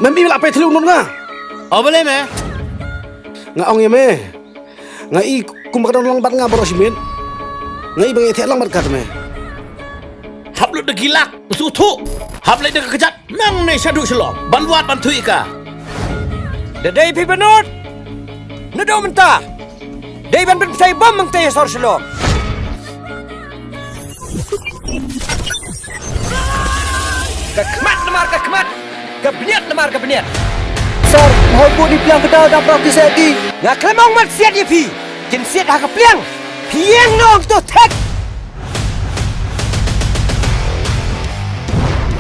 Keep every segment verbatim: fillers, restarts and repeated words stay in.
Mem i la peit thlu nun nga. O balei me? Nga ong ïa me. Nga i kumba ka don lang bad nga baroh shi miet. Nga i ba nga ïateh lang bad ka te me. Hap lut da ki lak, u sngewthuh. Hap leit da ka kjat, nangne shaduh shalom. Ban wad ban thuh ïa ka. Da dei phi ba nud. Naduh mynta. Dei ban pynpynthei bom hangtei ha sor shalom. Ka khmat namar ka khmat. Ka bniat namar ka bniat. Sir, hoi bun i pliang ka daw dang practice ïa ki. Nga khlem ong mat siat ïa phi. Kin siat ha ka pliang. Phi ïeng noh to thek.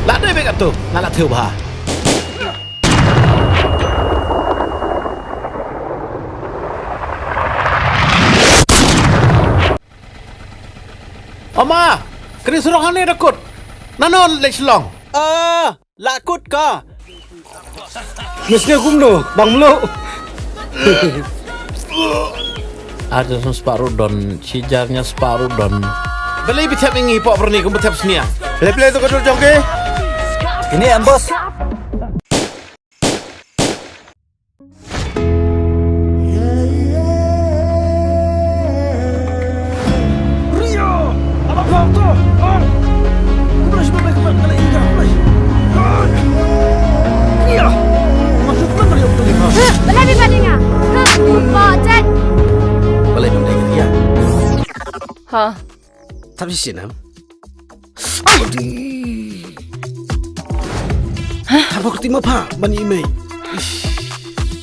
La dei bek atu, nga la thew bha. Oma, kri surok hangne da kut. Nano leit shlong. Ah, la kut ka. Ngi sngew kumno, bang mluh. Ar jar spah ruh don, shi jar nya spah ruh don. Balei bi thep ïa ngi hapoh byrni kum ba thep sniang. Lep lep to ka dur jong ki. Ini em bos. Balei bi bani nga? Ha, ba chat. Balei bym dei ïa. Ha. Thap shisien em. Thap bok ti ma pha ban i mei.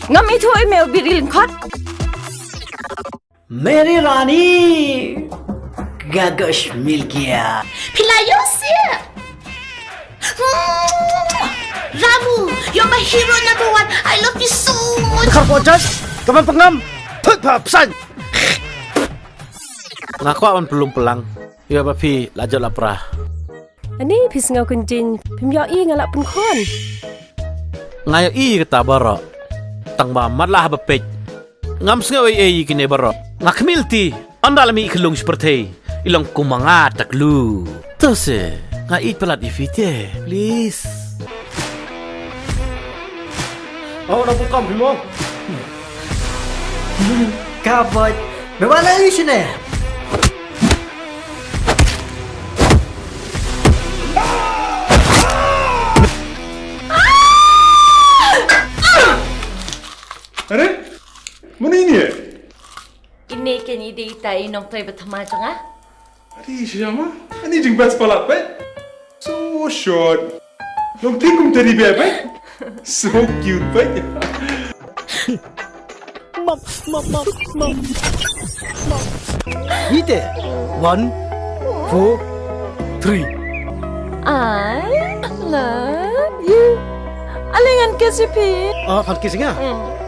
Ngam ithuh i mei u biri lyngkot. Meri Rani, gagosh mil gaya. Phi la ïoh sih. Ramu, you're my hero number one. I love you so much. Khar pojat, kaman pengam. Thut pha psan. Nga kwah ban pynlong pynlang. Ïa ba phi la jot la pra. Ani phi sngew kynjin, phim ïohi nga la pynkhun. Nga ïohi kata baroh. Tang ba matlah ba peit. Ngam sngew ei ei kine baroh. Nga khmih lynti. Ynda la mih i khyllung shi pyrthei. I long kum ma nga taklu. To se, nga ïeit palat ïa phi te, please. Oh, da bukam phi mo. Ka bot. Me wa la ïa shine. Are? Mano ini eh? Ine keiñ i dei ita i nongtrei ba thymmai jong nga. Adi shama, ani jingbat palat peit. So short. Long ti kum teddy bear peit. So cute peit. Map, map, map, map. Ite. One, four, three. I love you. Ale ngan kiss ïa phi. Ah, phan kiss nga. Mm.